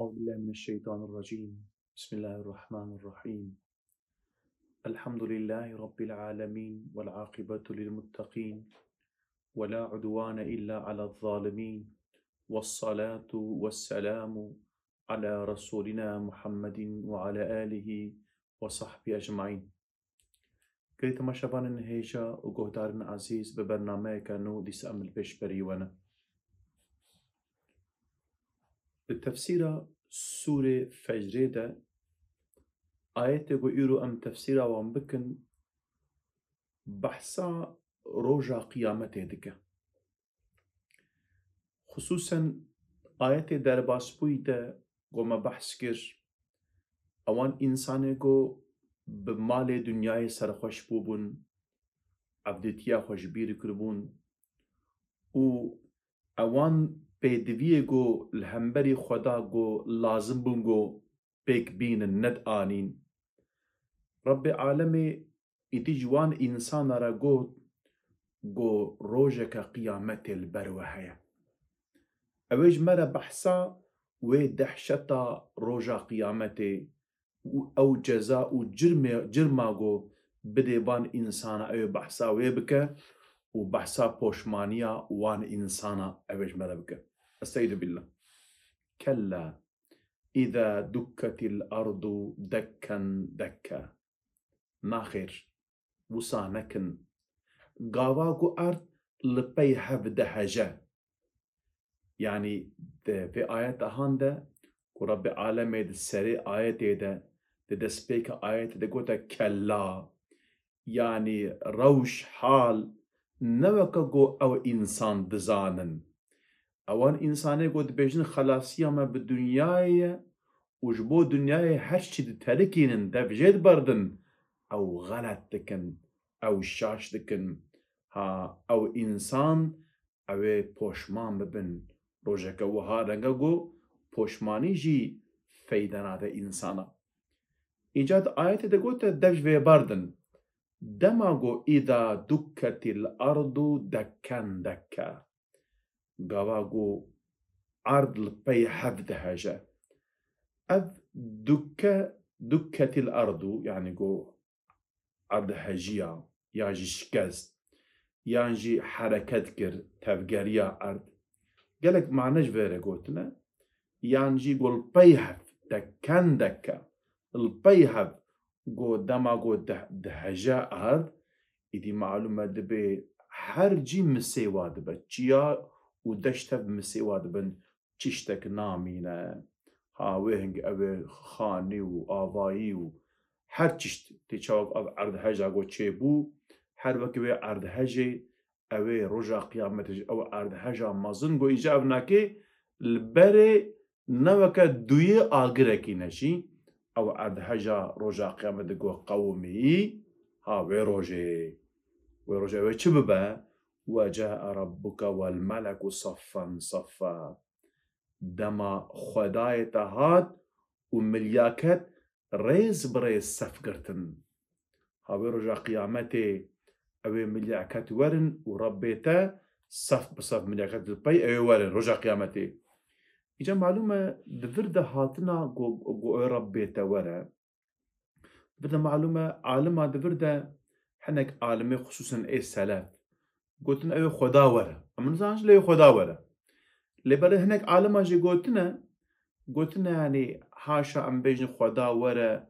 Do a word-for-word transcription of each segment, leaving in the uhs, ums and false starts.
أعوذ بالله من الشيطان الرجيم. بسم الله الرحمن الرحيم. الحمد لله رب العالمين، والعاقبة للمتقين، ولا عدوان إلا على الظالمين، والصلاة والسلام على رسولنا محمد وعلى آله وصحبه أجمعين. Gelî temaşevanên hêja û guhdarên ezîz, bi bernameyeke nû dîsa em li pêş berî we ne. Di tefsîra Sûrê Fecrê de ayetê ku îro em tefsîra wan bikin, behsa roja qiyametê dike. Xisûsen ayetê derbasbûyî de ku me behs kir, ewan însanê ku bi malê dinyayê serxweş bûbûn, evdîtiya xwe ji bîr kiribûn û ewan pêdiviyê ku li hemberî Xweda ku lazim bûn ku pêk bînin, nedianîn. Rebbê alemê îdî ji wan însana re got, got, rojeke qiyametê li ber we heye. Ew ê ji me re behsa wê dehşeta roja qiyametê û ew ceza û cirmê, cirma ku bidê van însana, ew ê behsa wê bike û behsa poşmaniya wan însana ew ê ji me re bike. Estaizu billah. Kella îza dukketil ardu dekken dekke. Naxêr, wisa nekin. Gava ku erd li pey hev diheje. Yanî di vê ayeta han de ku Rebbê alemê di serê ayetê de, di destpêka ayetê de gote kella. Yanî rewş, hal, ne weke ku ew însan dizanin. Ewan însanê ku dibêjin xelasiya me bi dinyayê ye û ji bo dinyayê her çi diterikînin, dev jê diberdin, ew xelet dikin, ew şaş dikin. Ha, ew însan, ew ê poşman bibin. Rojeke wiha renge ku poşmanî jî feyde nade însana. Îca di ayetê de gote dev ji vê berdin. Dema ku îda dukketil ardu dekken dekke. Gava ku erd li pey hev diheje. Ev dukke, dukketil ardu, yanî ku erd hejiya, ya jî şikest, yan jî hereket kir, tevgeriya erd. Gelek mane ji vê re gotine, yan jî ku li pey hev, dekken dekke, li pey hev, ku dema ku di-, diheje erd, îdî malûm e dibe her cî misêwa dibe. Çiya û deşt hev misêwa dibin, tiştek namîne. Ha, wê hing ew ê xanî û avayî û her tişt tê çawa ev erdheja ku çêbû, her wekî wê erdhejê ew ê roja qiyametê jî ew erdheja mezin ku îca ev nakê li berê ne weke duyê agirekî ne jî, ew erdheja roja qiyametê ku qewimî, ha, wê rojê, wê rojê ew ê çi bibe? Ve caa rabbuke vel meleku saffen saffa. Dema Xwedayê te hat û milyaket rêz bi rêz sef girtin. Ha wê roja qiyametê ew ê milyaket werin û Rebbê te sef bi sef milyaket li pey ew ê werin roja qiyametê. Îca malûm e di vir de hatina ku, ku ew ê Rebbê te were. Di vir de malûm e, alima di vir de hinek alimê xisûsen ê selef gotin ew ê Xweda were. Em nizanin jî lê ê Xweda were. Lê belê hinek alima jî gotine, gotine, yanî haşa em bêjin Xweda were,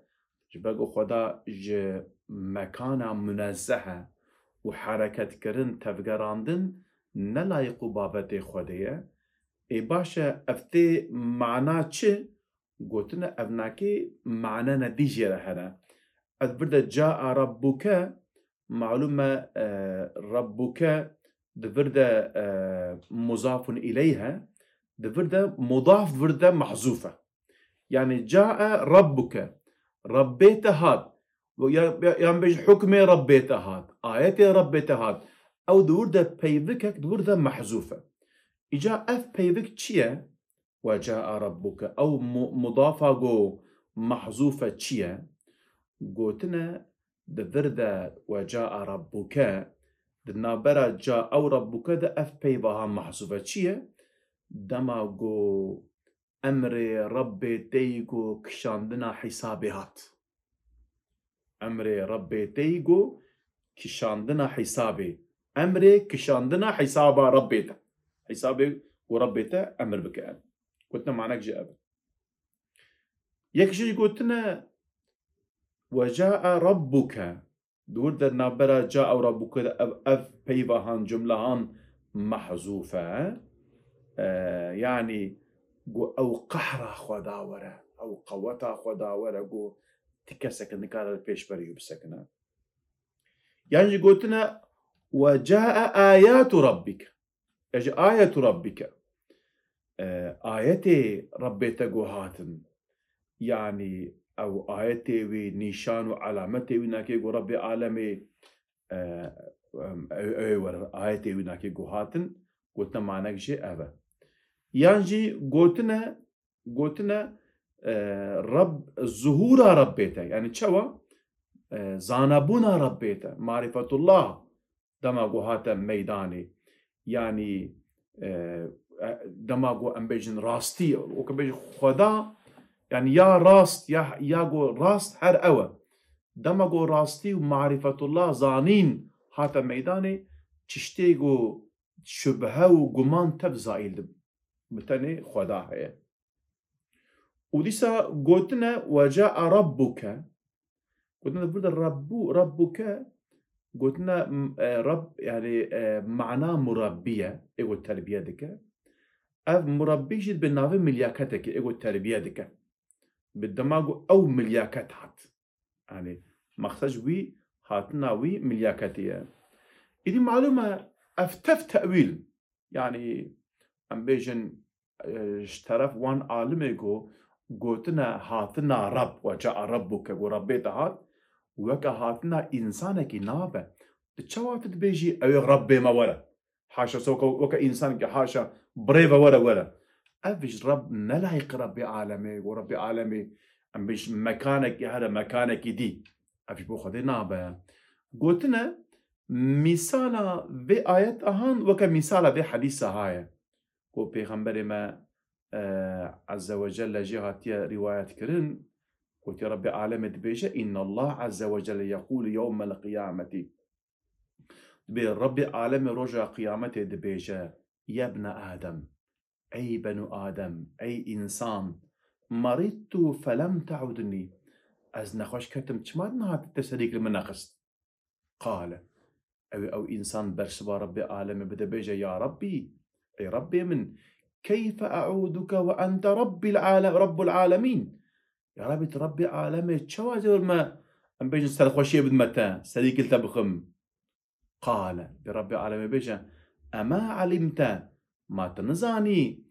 ji ber ku Xweda ji mekana munezzeh e û hereketkirin, tevgerandin ne layiq û babetê Xwedê ye. Ê baş e, ev tê mana çi? Gotine ev nakê manene dî jê re hene. Ev vir de caa rabbuke, malûm e, e, rabbuke di vir de, e, muzafun ileyh e, di vir de mudaf, vir de mahzûf e. Yanî caa rabbuke, Rabbê te hat, ya, ya, yan bêj hukmê Rabbê te hat, ayetê Rabbê te hat. Ew di vir de peyvikek di vir de mahzûf e. Îca ev peyvik çi ye? Ve caa rabbuke. Ew mu-, mudafa go mahzûfe çi ye? Gotine di vir de ve caa rabbuke, di navbera ca ew rabbuke de ev peyvaha mahzûfe çi ye? Dema go emrê Rebbê tey ku kişandina hîsabê hat. Emrê Rebbê tey ku kişandina hîsabê. Emrê kişandina hîsaba Rebbê te. Hîsabê ku Rebbê te emir bike. Gotina manek jî ev. Yek jî gotine, "Ve ca'a rabbuke." Di wir de navbera ca'a û rabbuke de ev, ev peyva han, cumle han mehzûf e. E, yanî ku ew qehra Xweda were, ew qeweta Xweda were, ku ti kesek nikare li pêş berî wî bisekine. Yan jî gotine, "Ve ca'a ayatu rabbike." Ya jî ayetu rabbike. E, ayetê Rebbê te ku hatin. Yanî ew ayetê wî, nîşan û alametê wî nakê ku Rebbê alemê, e, em, ew, ew were, ayetê wî nakê ku hatin, gotine manek jê ev e. Yan jî gotine, gotine, e, Reb, zuhûra Rebbê te. Yanî çawa? E, zanebûna Rebbê te. Marifetullah. Dema ku hate meydanê, yanî, e, e, dema ku em bêjin rastî, weke bêjin Xweda, yanî ya rast, ya, ya ku rast her ew e. Dema ku rastî û marîfetullah, zanîn hate meydanê, tiştê ku şubhe û guman tev zaîl dibe. Bi tenê Xweda heye. Û dîsa gotine, "Ve ca'a rabbuke." Gotine, burada Rabbu, Rabbuke, gotine, m-, e, Rab, yani, e, mana murabbiye, ê ku terbiye dike. Ev murabbi jî bi navê milyaketekê, ê ku terbiye dike. Bi dema ku ew milyaket hat. Yani, mexsed wî hatina wî milyaketê ye. Îdî malûm e, ev tev tewîl. Yani, em bêjin, e, ji teref wan alimê ku gotine hatina Rab, ve ca'a Rabbuke, ku Rebbê te hat, weke hatina însanekî nabe. Tu çawa tu dibêjî, ew ê Rebbê me were? Haşa, se weke, weke însanekî, haşa, birêve were, were. Ev ji Reb ne layiq Rebbê alemê, ku Rebbê alemê, em bêjin mekanekî here, mekanekî dî. Ev ji bo Xwedê nabe. Gotine, mîsala vê ayet ahan weke mîsala vê hedîsa haye. Ku Pêxemberê me, e, Azze ve Celle jê hatiye rîwayet kirin, gotiye Rebbê alemê dibêje, "Inna Allah Azze ve Celle yekulu yewmel qiyameti." Dibê Rebbê alemê roja qiyametê dibêje, "Yebne Adem, ey benu Adem, ey însan, maridtu felem te'udni." Ez nexweş ketim, çima nehat te serî kir min nexist? Qale. Ew, ew însan bersiva Rebbê alemê bide bêje, "Ya Rebbî, ey Rebbê min, keyfe e'ûduke ve ente Rebbîl ale-, Rebbul alemîn." Ya Rebbî, tu Rebbê alemê, çawa ez ê me, em bêjin, serxweşiyê bidime te, serî kil te bixim? Qale. Bê Rebbê alemê bêje, "Ema alimte, ma tu nizanî,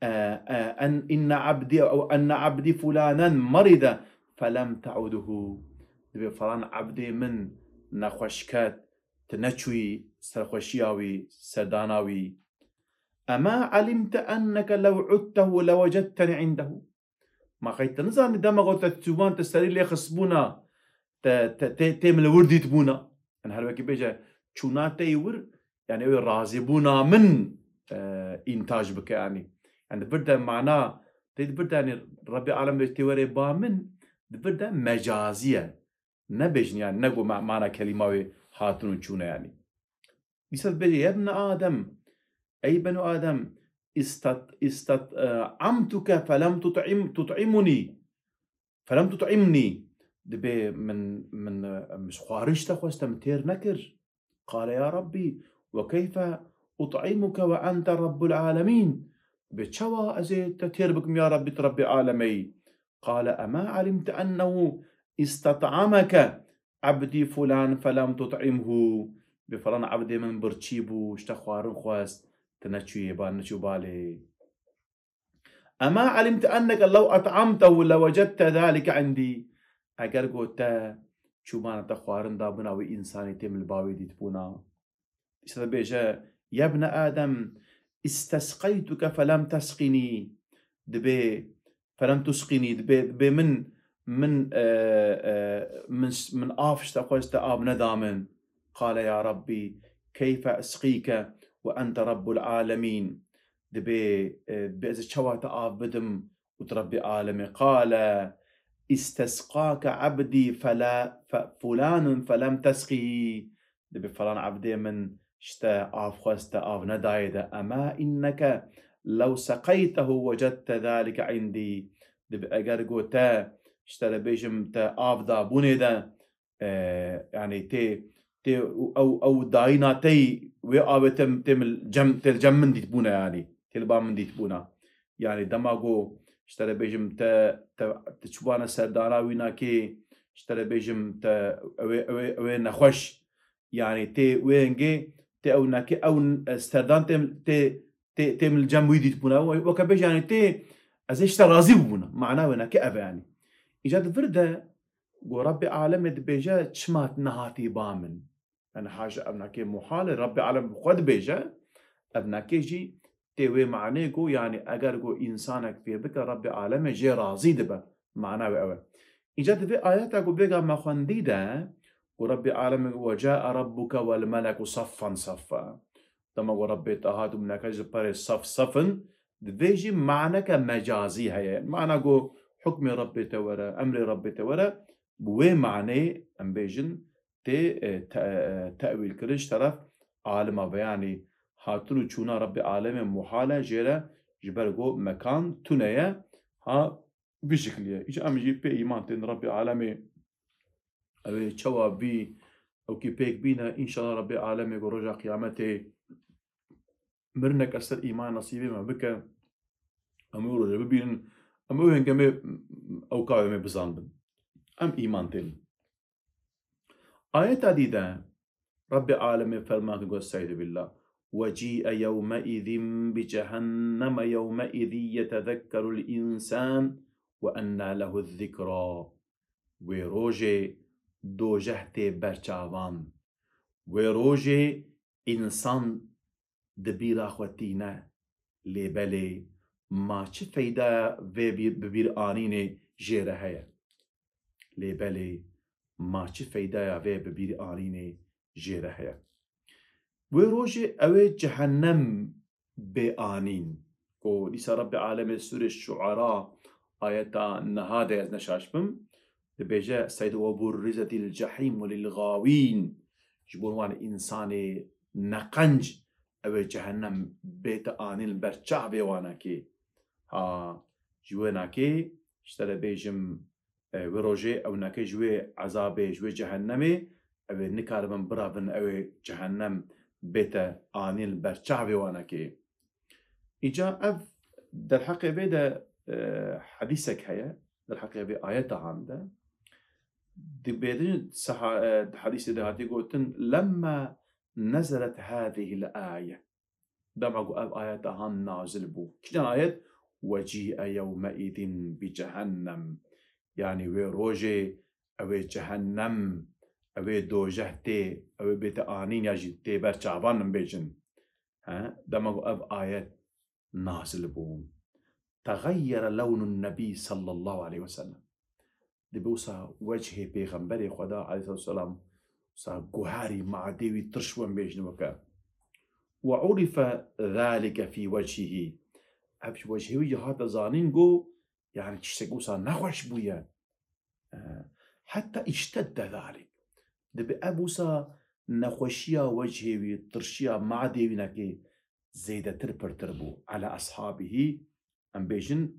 e, e, en, inne abdî, ew enne abdî fulanen maride, felem te'uduhu." Dibê falan ebdê min nexweş ket, tu neçûyî serxweşiya wî, serdana wî. "Ema alimte enneke lew udtehu lewecetteni indehu." Ma qey tu nizanî dema ku te çûban te serî lê xistbûna, te, te, tê, tê min li wir dîtbûna. Yani her wekî bêje, çûna te yî wir, yani ew ê razîbûna min, e, întaj bike yani. Yani di vir de mana, tê di vir de yani Rebbê alem bê tê werê ba min, di vir de mecazî ye. Nebêjin yani, ne ku ma-, mana kelîma wê hatin û çûne yani. Dîsa dibêje, "Yebne Adem, ey benu Adem, istat-, istat-, e, amtuke felem tut'im-, tut'imunî, felem tut'imnî." Dibê min, min, e, min ji xwarin ji te xwest, te min têr nekir. Qale, "Ya Rabbî, ve keyfe ut'imuke ve ente Rabbul alemîn?" Dibê çawa ez ê te têr bikim, ya Rabbî, tu Rebbê alemeyî? Qale, "Ema alimte ennehu istat'ameke abdî fulan felem tut'imhu." Bi falan ebdê min birçî bû, ji te xwarin xwest, tu neçûyê ba, neçû balê. "Ema alimte enneke lew at'amtehu lewecedte zalike indî." Eger got te çûbana te xwarin dabûna wî însanî tê min li ba wê dîtbûna. Îsa dibêje, "Yebne Adem, istesqeytuke felem tesqînî." Dibê, "Felem tusqînî", dibê, dibê min, min, e, e, min, min av ji te xwest, te av neda min. Qale, "Ya Rabbî, keyfe esqîke ve ente Rabbul alemîn." Dibê, e, dibê ez ê çawa te av bidim, Got Rebbê alemê, qale istesqake abdî fela, fe, fulanun felem tesqihî. Dibê falan ebdê min ji te av xwest, te av nedayê de. Ema inneke lew seqeytehu wecedte zalike indî. Dibê eger got te, ji te re bêjim, te av dabûnê de, e, yanî tê, tê ew, ew dayîna tey wê avê te, tê min cem, tê li cem min dîtbûna yanî. Tê li ba min dîtbûna. Yanî dema ku ji te re bêjim te, te, te çûbane serdana wî nakê, ji te re bêjim te ew ê, ew ê, ew ê nexweş. Yanî tê wê hingê, tê ew nakê, ew, e, serdan tê, tê, tê, tê min li cem wî dîtbûna. Weke bêje yanî tê, ez ê ji te razî bibûna. Mana wê nakê ev e yanî. Îca di vir de ku Rebbê alemê dibêje, çima tu nehatî ba min? Yanî haşa ev nakê muhal e, Rebbê alem bi xwe dibêje, ev nakê jî tê wê manê ku, yanî eger ku însanek vê bike, Rebbê alemê jê razî dibe. Mana wê ew e. Îca di vê ayeta ku bêga me xwendî de, ku Rebbê alemê ku, "Ve cae rabbuke wel meleku saffen saffa." Dema ku Rebbê te hat û meleke ji perê saf saf in, di vê jî maneke mecazî heye. Mana ku hukmê Rebbê te were, emrê Rebbê te were, bi wê manê em bêjin tê, e, te-, e, tewîl kirin ji teref alima ve, yanî hatin û çûna Rebbê alemê muhal e, jê re ji ber ku mekan tune ye, ha vî şiklî ye. Îca em jî pê îman tên Rebbê alemê, ew ê çawa vî ewkî pêk bîne, înşallah Rebbê alemê ku roja qiyametê mirinek ez ser îman nesîbê me bike, em wê roje bibînin, em wê hingê me ew kavê me bizanbin. Em îman tên. Ayeta dî de Rebbê alemê ferman kir, got, Estaizu billah, "Ve cî'e yewmeîzin bi cehenneme yewmeîzin yetezekkerul însan ve ennâ lehu zikra." Wê rojê dojeh tê berçavan. Wê rojê însan di bîra xwe tîne. Lê belê, ma çi feydaya vê bîr, bi bîr anînê jê re heye? Lê belê, ma çi feydaya vê bi bîr anînê jê re heye? Wê rojê ew ê cehennem bê anîn. Ku dîsa Rebbê alemê Sûrê Şuara ayeta neha de, ez neşaş bim, dibêje, Seyd, "Ve burrizetil cehîmu lil gawîn." Ji bo wan însanê neqenc ew ê cehennem bête anîn li ber çavê wanakê. Ha, ji wê nakê, ji te re bêjim, e, wê rojê ew nakê ji wê ezabê, ji wê cehennemê, ew ê nikaribin biravin, ew ê cehennem bête anîn li ber çavê wanakê. Îca ev derheqê vê de, e, hedîsek heye, derheqê vê ayeta han de. Dibêjin seha-, e, di hedîsê de hatî gotin, "Lemme nezelet hâzihil âye." Dema ku ev ayeta han nazil bû. Kîjan ayet? "Ve cî'e yewmeîzin bi cehennem." Yanî wê rojê ew ê cehennem, ew ê dojeh tê, ew ê bête anîn ya jî tê ber çavan min bêjin. He? Dema ku ev ayet nazil bû. Tegayyere lewnun nebî sallallahu aleyhi ve sellem. Dibê wisa wechê Pêxemberê Xweda aleyhissalatu vesselam, wisa guherî, madê wî tirş bû, em bêjin weke. Ve urife zalike fî wechihî. Ev ji wechê wî jî hate zanîn ku, yani tiştek wisa nexweş bûye. E, heta iştedde zalik. Dibê ev wisa nexweşiya wechê wî, tirşiya madê wî nekê zêdetir pirtir bû. Ala eshabihî, em bêjin,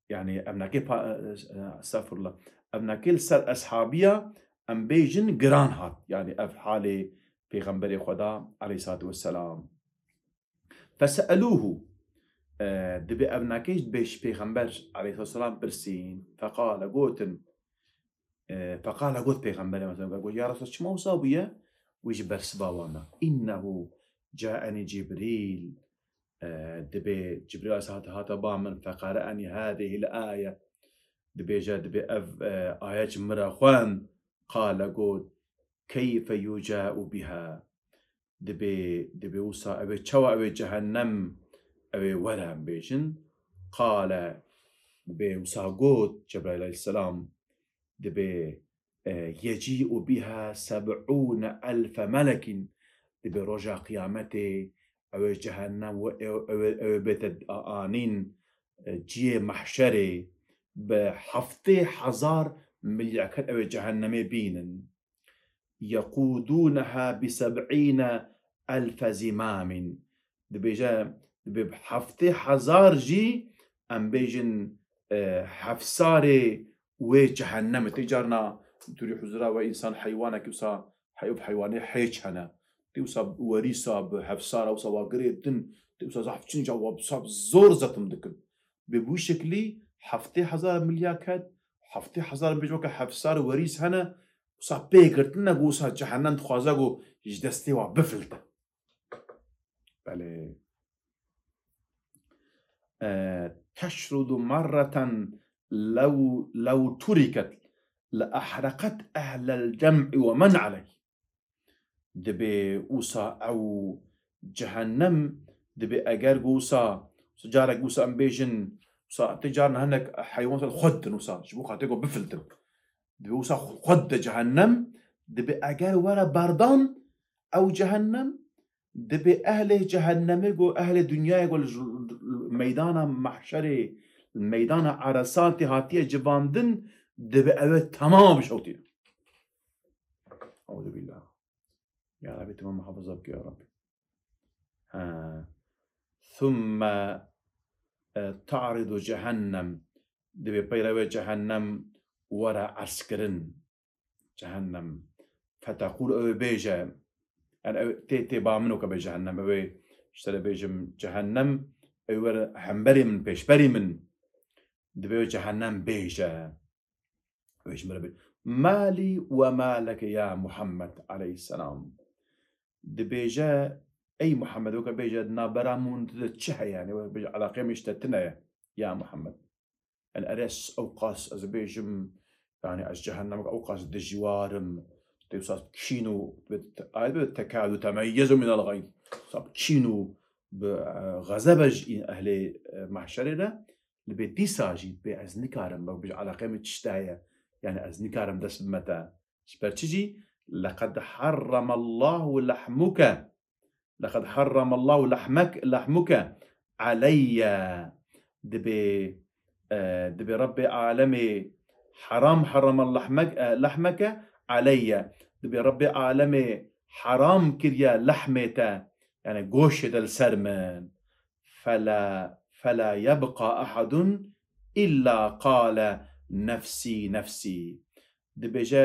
yani ev nekê pa-, e, e, estağfurullah. Ev nekê li ser eshabiya, em bêjin, giran hat. Yani ev halê Pêxemberê Xweda aleyhissalatu vesselam. Fese'elûhu. E, dibê ev nakê ji dibê ji Pêxember aleyhisselam pirsîn. Feqale gotin. E, feqale got Pêxemberê mesela, got, "Ya Resul, çima wisa bûye?" Wî ji bersiva wan da. "İnnehu caeni Cibril." E, dibê Cibril aleyhisselam hate ba min, "Feqare'eni hâzihil âye." Dibêje, dibê ev, e, ayet ji min re xwend. Qale got, "Keyfe yuca'u biha." Dibê, dibê wisa ew ê çawa ew ê cehennem ew ê were em bêjin. Qale, dibê wisa got Cebraîl aleyhisselam, dibê, e, "Yecî'u biha seb'ûne elfe melekin." Dibê roja qiyametê ew ê cehennem we ew, ew ê, ew ê bête a-, anîn, e, cihê mehşerê. bi heftê hezar milyaket ew ê cehennemê bînin. يقودونها بسبعين ألف زمام. Dibêje, dibê bi heftê hezar jî, em bêjin, e, hefsarê wê cehennemê. Tê carna tu rî huzura we însan heywanekî wisa hey-, ev heywanê hêç hene. Tê wisa werîsa bi hefsara wisa wa girê din, tê wisa zaf çinca wa wisa zor zetim dikin. Bi bu şeklî heftê hezar milyaket, heftê hezar bêj weke hefsar werîs hene, wisa pê girtine ku wisa cehennem dixwaze ku ji destê wa bifilite. Belê. E, تشرد مرة لو، لو تركت لأحرقت أهل الجمع ومن عليه. Dibê wisa ew cehennem, dibê eger ku wisa, wisa carek wisa em bêjin, wisa ti carna hinek heywan wisa xwe didin wisa, ji bo xatirê ku bifiltin. Dibê wisa xwe dide cehennem, dibê eger were berdan ew cehennem, dibê ehlê cehennemê ku ehlê dinyayê ku li meydana mehşerê, li meydana eresatê hatiye civandin, dibê ew ê temama bişewtîne. Euzubillah. Ya Rabbi, tu me muhafaza bike, ya Rabbi. Ha. ثم, e, تعرض جهنم. Dibê peyre wê cehennem were erzkirin. Cehennem. فتقول, ew ê bêje. Yani ew tê, tê ba min weke be cehennem. Ew ê, işte, bêjim cehennem, ew were hemberî min, pêşberî min. Dibê wê cehennem bêje. Wê ji min re bê, "ما لي وما لك يا محمد" aleyhisselam. Dibêje, ey Muhammed, weke bêje, navbera min û tu de çi heye? Yani, weke bêje, eleqeyê min ji te tune ye, ya Muhammed. Yani, erê ez ewqas, ez bêjim, yani, ez cehennemeke ewqas dijwar im, tê wisa kîn û, ayet bi tekadu temeyyezu minel gayz. Wisa kîn û bi, e, xezebe ji ehlê, e, mahşerê de. Li bê dîsa jî bê ez nikarim, bê ji eleqeyê min tişt heye. Yani ez nikarim dest bime te. Ji ber çi jî? "لقد حرم الله لحمك. لقد حرم الله لحمك، لحمك علي." Dibê, e, dibê Rebbê alemê haram, harrama lehmek, e, lehmeke aleyye. Dibê Rebbê alemê haram kiriye lehmê te. Yani goşê te li ser min. فلا، فلا يبقى أحد إلا قال نفسي نفسي. Dibêje,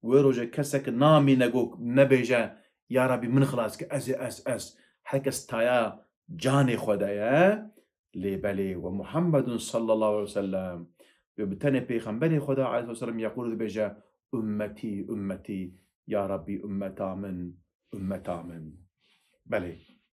wê roje kesek namîne ku nebêje, "Ya Rabî, min xilas ke, ez ê, ez, ez." Her kes taya canê xwe de ye. Lê belê, "ومحمد صلى الله عليه وسلم." Wê bi tenê Pêxemberê Xweda aleyhisselam yaqûl dibêje, "Ummetî, ummetî, ya Rabbî, ummeta min, ummeta min." Belê.